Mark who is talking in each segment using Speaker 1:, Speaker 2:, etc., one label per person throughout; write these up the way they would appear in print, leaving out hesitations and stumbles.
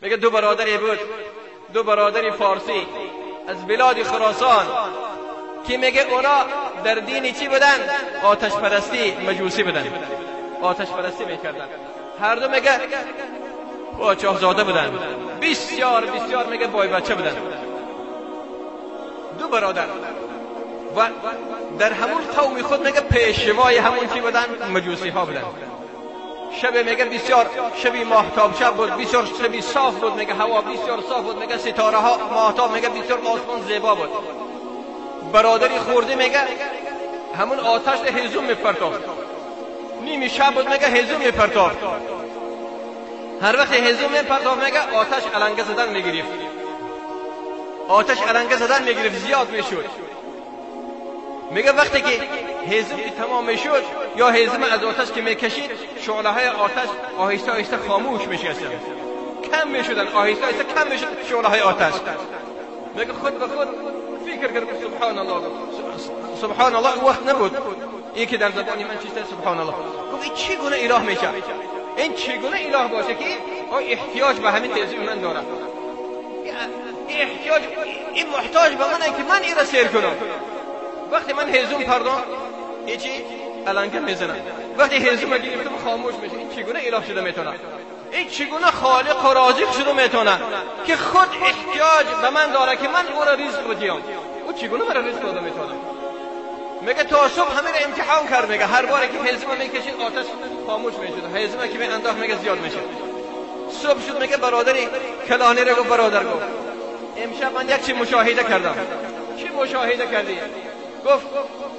Speaker 1: میگه دو برادری بود، دو برادری فارسی از بلاد خراسان که میگه اونا در دین چی بودن؟ آتش پرستی، مجوسی بودن، آتش پرستی میکردن. هر دو میگه پادشاهزاده بودن، بسیار بسیار میگه بای بچه بودن، دو برادر. و در همون قوم خود میگه پیشوای همون چی بودن؟ مجوسی ها بودن. شب میگه بسیار شبی ماهتاب شب بود، بسیار شبی صاف بود، میگه هوا بسیار صاف بود، میگه ستاره ها ماهتاب، میگه بسیار آسمان زیبا بود. برادری خورده میگه همون آتش هیزم میپرتافت، نیمی شب بود، میگه هیزم میپرتافت. هر وقت هیزم میپرتافت میگه آتش علنگه زدن میگرفت، آتش علنگه زدن میگرفت، زیاد میشد. میگه وقتی که هیزم که تمام میشد یا هیزم از آتش که میکشید، شعله های آتش آهسته آهسته خاموش میشستن، کم میشدن، آهسته آهسته کم میشد شعله های آتش. میگه خود به خود فکر کرد، سبحان الله، سبحان الله. وقت نبود این که در زبان من چیزه سبحان الله. گفت این چگونه اله میشه؟ این چگونه اله باشه که احتیاج به همین تهذیب من داره؟ احتیاج، این محتاج به منه که من این را سیر کنم. وقتی من هیزم پردام این چی علنگه میزنم، وقتی هیزم گرفتم خاموش میشه. این چگونه اله شده میتونه؟ این چگونه خالق و رازق شده میتونه که خود احتیاج به من داره که من او را رزق بدیم؟ او چگونه مرا رزق داده میتونه؟ میگه تا صبح همه را امتحان کرد. میگه هر باری که هیزم میکشید آتش خاموش میشد، هیزم که میانداخت میگه زیاد میشه. صبح شد، میگه برادری کلانی را گفت، برادر گفت امشب من یک چی مشاهده کردم. چی مشاهده کردی؟ گفت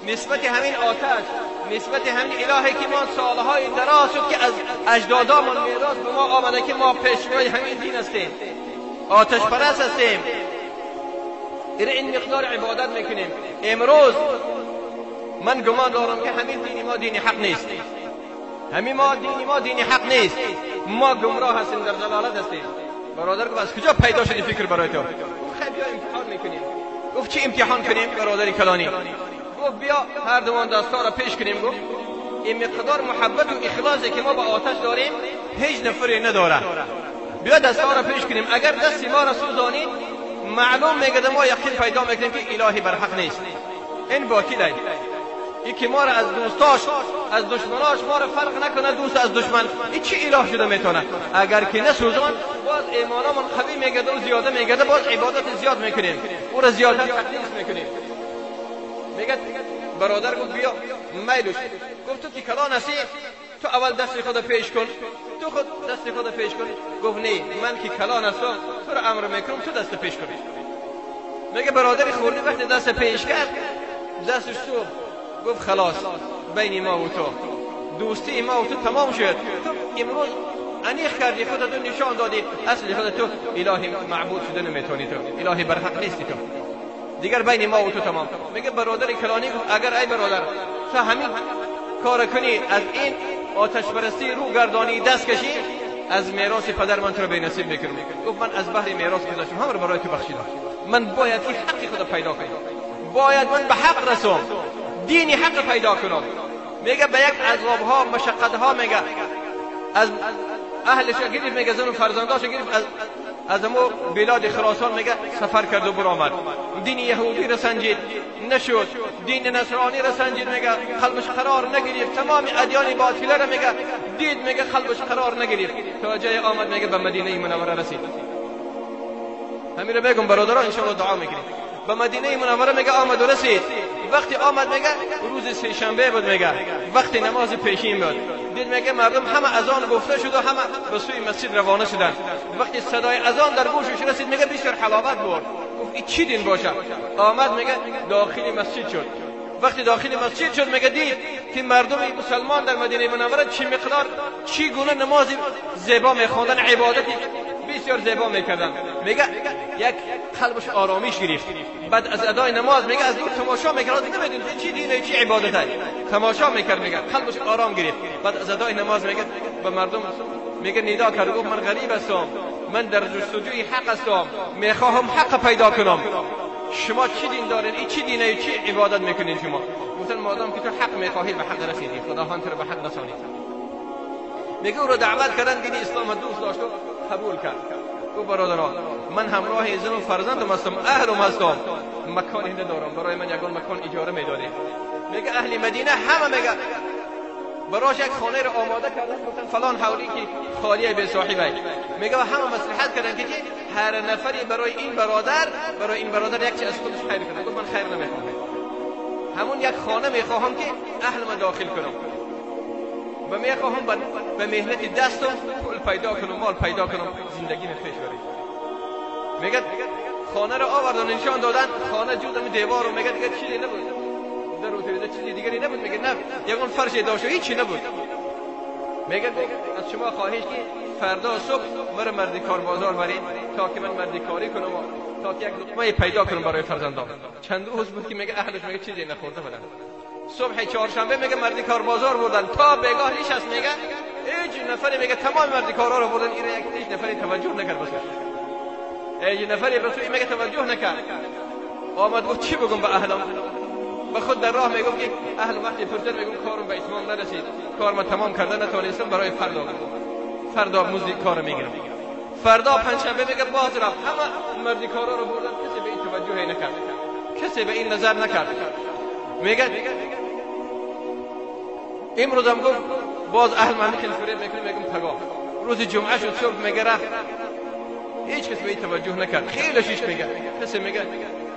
Speaker 1: نسبت همین آتش، نسبت همین الهی که ما سالهای دراز شد که از اجدادامون میراث به ما آمده که ما پیشوای همین دین هستیم، آتش پرست هستیم، این مقدار عبادت میکنیم. امروز من گمان دارم که همین دین ما دین حق نیست، همین ما دین ما دین حق نیست، ما گمراه هستیم، در ضلالت هستیم. برادر گفت از کجا پیدا شد این فکر برای تو؟ خب بیا امتحان میکنیم. گفت چی امتحان کنیم برادر کلانی؟ گفت بیا هر دوان دستا را پیش کنیم. گفت این مقدار محبت و اخلاصی که ما با آتش داریم هیچ نفری نداره، بیا دستا را پیش کنیم، اگر دست ما را سوزانید معلوم میگه ما یقین پیدا میکنیم که الهی بر حق نیست، این باطله. این که ما را از دوستاش از دشمناش ما را فرق نکنه دوست از دشمن، این چی اله شده میتونه؟ اگر که نسوزان باز ایمانمون قوی میگرده و زیاده میگرده، باز عبادت زیاد میکنیم، او را زیادتر تقدیس میکنیم. میگه برادر گفت بیا میلش. گفت تو که کلان هستی، تو اول دست خود پیش کن، تو خود دست خود پیش کن. گفت نه، من که کلان هستم تو را امر میکنم، تو دست پیش کن. میگه برادر خوردی وقتی دست پیش کرد دستش سوخت. گفت خلاص بین ما و تو دوستی ما و تو تمام شد، تو امروز انیخ کردی، خودت نشان دادی اصل خودت تو الهی معبود شده نمیتونی، تو الهی برحق نیستی، تو دیگر بین ما و تو تمام. میگه برادر کلانی گفت اگر ای برادر تو همین کار کنی، از این آتش پرستی رو گردانی دست کشی، از میراث پدر من تو رو به نصیب میکنم. گفت من از بحر میراث گذاشتم هم رو برای تو بخشیدم، من باید این حق خود پیدا کنم، باید من به حق رسم، دینی حق پیدا کنم. میگه به یک عذاب ها مشقت ها میگه از اهلش گرفت، میگه زن و فرزنداش گرفت، از امو بلاد خراسان میگه سفر کرد و برآمد. دین یهودی را سنجید نشد، دین نصرانی را سنجید میگه قلبش قرار نگرفت، تمام ادیان باطله را میگه دید، میگه قلبش قرار نگرفت تا جای آمد میگه به مدینه منوره رسید. همین را بگم برادران ان شاء الله دعا میکنیم. به مدینه منوره میگه آمد و رسید. وقتی آمد میگه روز سه شنبه بود، میگه وقتی نماز پیشین بود، دید میگه مردم همه اذان گفته شد و همه به سوی مسجد روانه شدن. وقتی صدای اذان در گوشش رسید میگه بسیار حلاوت برد، گفت این چی دین باشه؟ آمد میگه داخل مسجد شد. وقتی داخل مسجد شد میگه دید که مردم مسلمان در مدینه منوره چی مقدار چی گونه نماز زیبا میخواندن، عبادتی بسیار زیبا میکردن. میگه یک قلبش آرامیش گرفت. بعد از ادای نماز میگه از دور تماشا میکرد، نمیدونست چی دینه چی عبادته، تماشا میکرد، میگه قلبش آرام گرفت. بعد از ادای نماز میگه به مردم میگه ندا کرد، گفت من غریب هستم، من در جستجوی حق هستم، میخواهم حق پیدا کنم، شما چی دین دارین؟ این چی دینه؟ چی عبادت میکنین شما؟ گفتن مادام که تو حق میخواهی به حق رسیدی، خداوند تو رو به حق رسانید. میگه او رو دعوت کردن، دین اسلام دوست داشت و قبول کرد. گفت برادران من همراه زن و فرزندم هستم، اهلم هستم، مکانی ندارم، برای من یگان مکان اجاره میدادی. میگه اهل مدینه همه میگه براش یک خانه رو آماده کردن، گفتن فلان حولی که خالیه به صاحبه. میگه همه مصلحت کردن که هر نفری برای این برادر یک چیز از خودش خیر کنه. گفت من خیر نمیخوام، همون یک خانه میخواهم که اهل ما داخل کنم و میخواهم به مهنت دستم پول پیدا کنم، مال پیدا کنم، زندگی پیش بریم. میگه خانه رو آوردن نشان دادن، خانه جز همین دیوار رو، میگه دیگه چیزی نبود، در و تریده چیزی دیگری نبود. میگه نه یگان فرش داشت و هیچی نبود. میگه از شما خواهش که فردا صبح مرا مردی کار بازار برید تا که من مردی کاری کنم و تا که یک لقمه پیدا کنم برای فرزندام. چند روز بود که میگه اهلش میگه چیزی نخورده بودن. صبح چهارشنبه میگه مردی کار بازار بردن تا بگاه نشست. میگه هیچ نفری، میگه تمام مردی کارا رو بردن، این یک هیچ نفری توجه نکرد بسه. هیچ نفری به میگه توجه نکرد. آمد گفت چی بگم به اهلم؟ به خود در راه میگفت که اهل وقتی پرسید میگم کارم به اتمام نرسید، کار من تمام کرده نتونستم، برای فردا فردا مزد کار میگیرم. فردا پنجشنبه میگه باز رفت، همه مردی کارا رو بردن، کسی به این توجهی نکرد، کسی به این نظر نکرد. میگه امروز هم گفت باز اهل من که فریب میکنه، میگم پگاه روز جمعه شد صبح میگه رفت، هیچ کس به این توجه نکرد. خیلی شیش میگه کسی میگه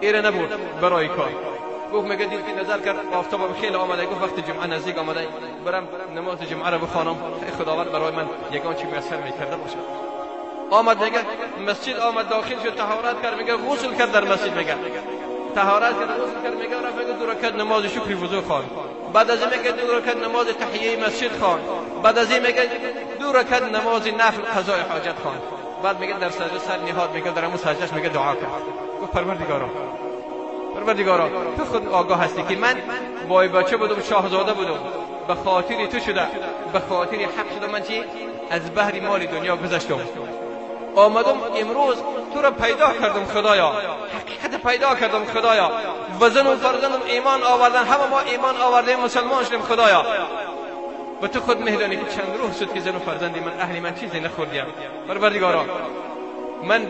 Speaker 1: ایره نبود برای کار. گفت میگه دید که نظر کرد آفتاب خیلی آمده، گفت وقت جمعه نزدیک آمده، برم نماز جمعه رو بخوانم، خداوند برای من یگان چی میسر میکرده باشه. آمد میگه مسجد آمد داخل شد، طهارت کرد، میگه غسل کرد در مسجد، میگه طهارت کرد غسل کرد، میگه رفت میگه دو رکعت نماز شکری وضو خواند. بعد از این میگه دو رکعت نماز تحیه مسجد خواند. بعد از این میگه دو رکعت نماز نفل قضای حاجت خواند. بعد میگه در سجده سر نهاد، میگه در همون سجدهش میگه دعا کرد، گفت پروردگارا پروردگارا تو خود آگاه هستی که من بای بچه بودم، شاهزاده بودم، به خاطر تو شده، به خاطر حق شده، من چی از بحر مال دنیا گذشتم، آمدم امروز تو را پیدا کردم خدایا، حقیقت پیدا کردم خدایا، و زن و فرزندم ایمان آوردن، همه ما ایمان آوردیم، مسلمان شدیم خدایا. و تو خود میدانی که چند روز شد که زن و فرزندی من اهل من چیزی نخوردیم. پروردگارا من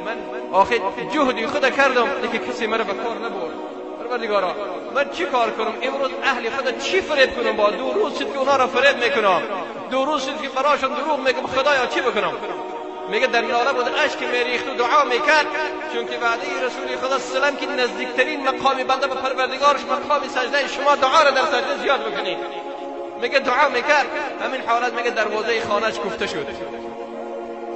Speaker 1: آخر جهدی خود کردم لیکن کسی مرا به کار نبرد. پروردگارا من چی کار کنم امروز؟ اهل خود چی فریب کنم؟ با دو روز شد که اونا را فریب میکنم، دو روز شد که براشون دروغ میگم، خدایا چی بکنم؟ میگه در ناله بود، اشک میریخت و دعا میکرد، چون که وعده رسول خدا صلی الله علیه و سلم که نزدیکترین مقام بنده به پروردگارش مقام سجده، شما دعا را در سجده زیاد بکنید. میگه دعا میکرد، همین حالت میگه دروازه خانهش کوفته شد،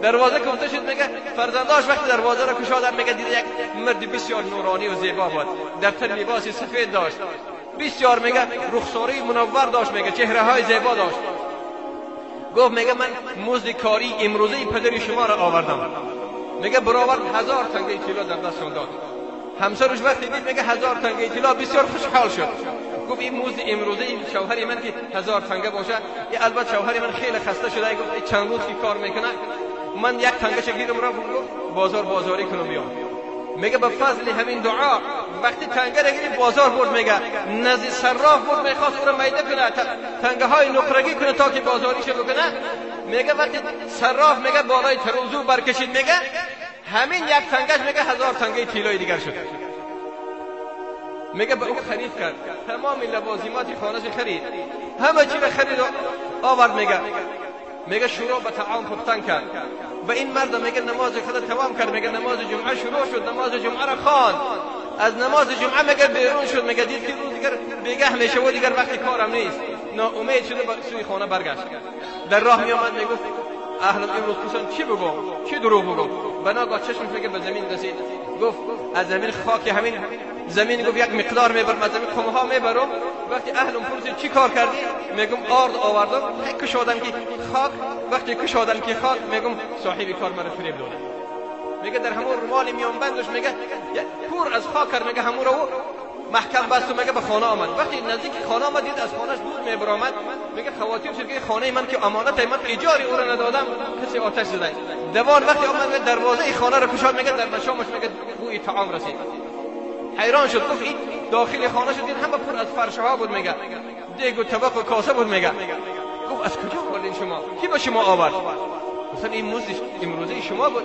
Speaker 1: دروازه کوفته شد. میگه فرزنداش وقتی دروازه را گشادن، میگه دید یک مرد بسیار نورانی و زیبا بود، در تن لباس سفید داشت، بسیار میگه رخساره منور داشت، میگه چهره های زیبا داشت. گفت میگه من مزد کاری امروزه پدر شما را آوردم. میگه برآورد 1000 تنگه طلا در دستشون داد. همسرش وقتی دید میگه 1000 تنگه طلا، بسیار خوشحال شد. گفت این مزد امروزه این شوهر من که 1000 تنگه باشه، البته شوهر من خیلی خسته شده، گفت چند روز که کار میکنه، من یک تنگه گیرم را بازار بازاری کنم بیام. میگه به فضل همین دعا وقتی تنگه را گرفت بازار برد، میگه نزد صراف برد، میخواست او را میده کنه، تنگه های نقرگی کنه تا که بازاریش بکنه. میگه وقتی صراف میگه بالای ترازو برکشید، میگه همین یک تنگش میگه 1000 تنگه طلای دیگر شد. میگه به او خرید کرد، تمام لوازمات خانه‌اش خرید، همه چی را خرید و آورد. میگه شروع به طعام پختن کرد و این مرد میگه نماز خود تمام کرد، میگه نماز جمعه شروع شد، نماز جمعه را خواند. از نماز جمعه میگه بیرون شد، میگه دید که روز دیگر بیگه میشه و دیگر وقتی کارم نیست، ناامید شده به سوی خانه برگشت. در راه میآمد میگفت اهل امروز پرسان چی بگم، چی دروغ بگم؟ و ناگاه چشمش میگه به زمین رسید، گفت از زمین خاک همین زمین، گفت یک مقدار میبرم از زمین خمه ها میبرم. وقتی اهلم پرسید چی کار کردی؟ میگم آرد آوردم، کشادم که خاک، وقتی کشادم که خاک، میگم صاحب کار مرا فریب داده. میگه در همون رومال میان بندش میگه پر از خاک کرد، میگه همون رو محکم بست و میگه به خانه آمد. وقتی نزدیک خانه آمد دید از خانهش دود میبرآمد، میگه خواطر شد که خانه من که امانت من اجاری او را ندادم کسی آتش زده. دوان وقتی آمد دروازه خانه را گشاد، میگه در مشامش میگه بوی طعام رسید. حیران شد، گفت این داخل خانه شد، دید همه پر از فرشه ها بود، میگه دیگ و طبق و کاسه بود. میگه گفت از کجا آوردین شما؟ کی به شما آورد؟ مثلا این مزد امروزه شما بود.